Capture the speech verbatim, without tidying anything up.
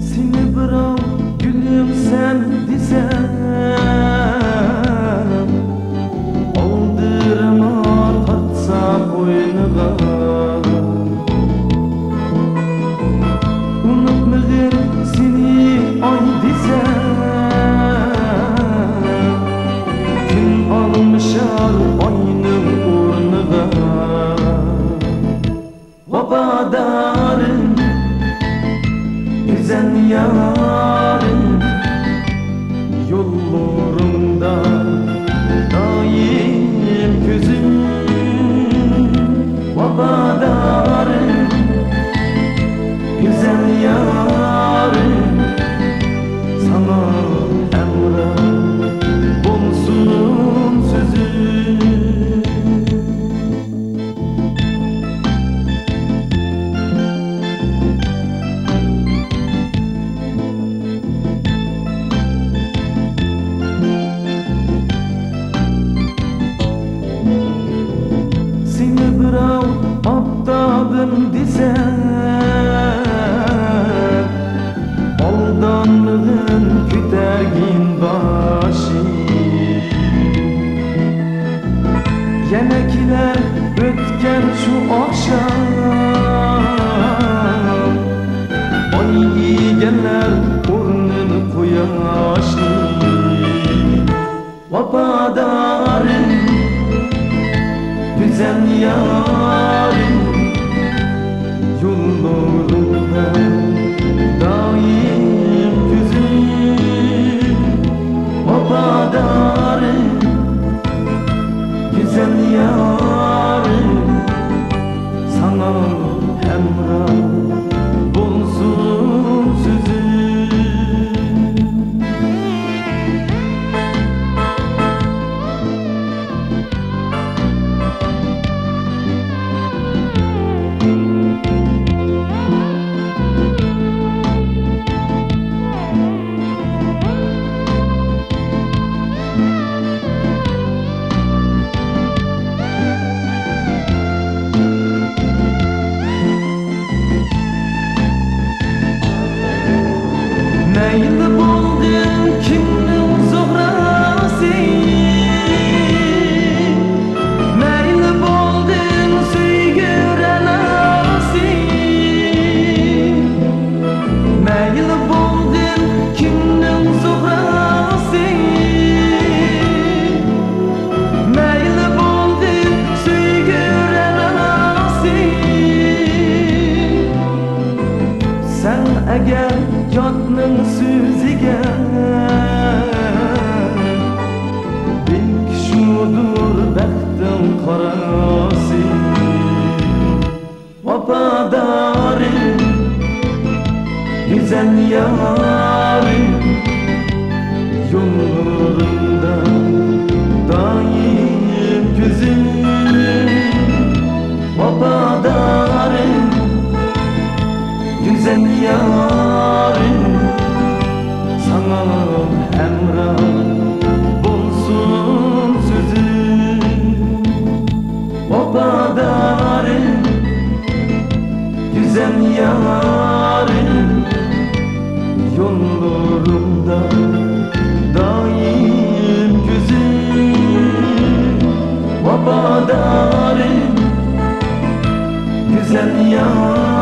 سېنى بىراۋ گۈلۈمسەن دېسە، ئالدىرىما تارتسا قوينىغا. ئۇنتمىغىن سېنى ئاي دېسە، كۈن ئالمىشار ئاينىڭ ئورنىغا. ۋاپادارىم، گۈزەل يارىم، يوللىرىڭدا دائىم كۆزۈم. ۋاپادارىم، گۈزەل يارىم، ساڭا ھەمراھ بولسۇن سۆزۈم. سېنى بىراۋ ئاپتاپىم دېسە، ئالدانمىغىن كۆتەرگىن باشىم. يەنە كېلەر ئۆتكەن شۇ ئاخشام، ئاي ئىگىلەر ئورنىنى قۇياشنى. ۋاپادارىم، گۈزەل يارىم، يوللىرىڭدا دائىم كۆزۈم. ۋاپادارىم، گۈزەل يارىم، ساڭا ھەمراھ بولسۇن سۆزۈم. مەيلى بولغىن كىمنىڭ زوھراسى، مەيلى بولغىن سۆيگۈ رەناسى، مەيلى بولغىن كىمنىڭ زوھراسى، مەيلى بولغىن سۆيگۈ رەناسى. سەن ئەگەر ياتنىڭ سۆزىگە، بەلكى شۇدۇر بەختىڭ قاراسى. ۋاپادارىم، گۈزەل يارىم، يوللىرىڭدا دائىم كۆزۈم. ۋاپادارىم، گۈزەل يارىم، ساڭا ھەمراھ بولسۇن سۆزۈم. ۋاپادارىم، گۈزەل يارىم، يوللىرىڭدا دائىم كۆزۈم. ۋاپادارىم، گۈزەل يارىم،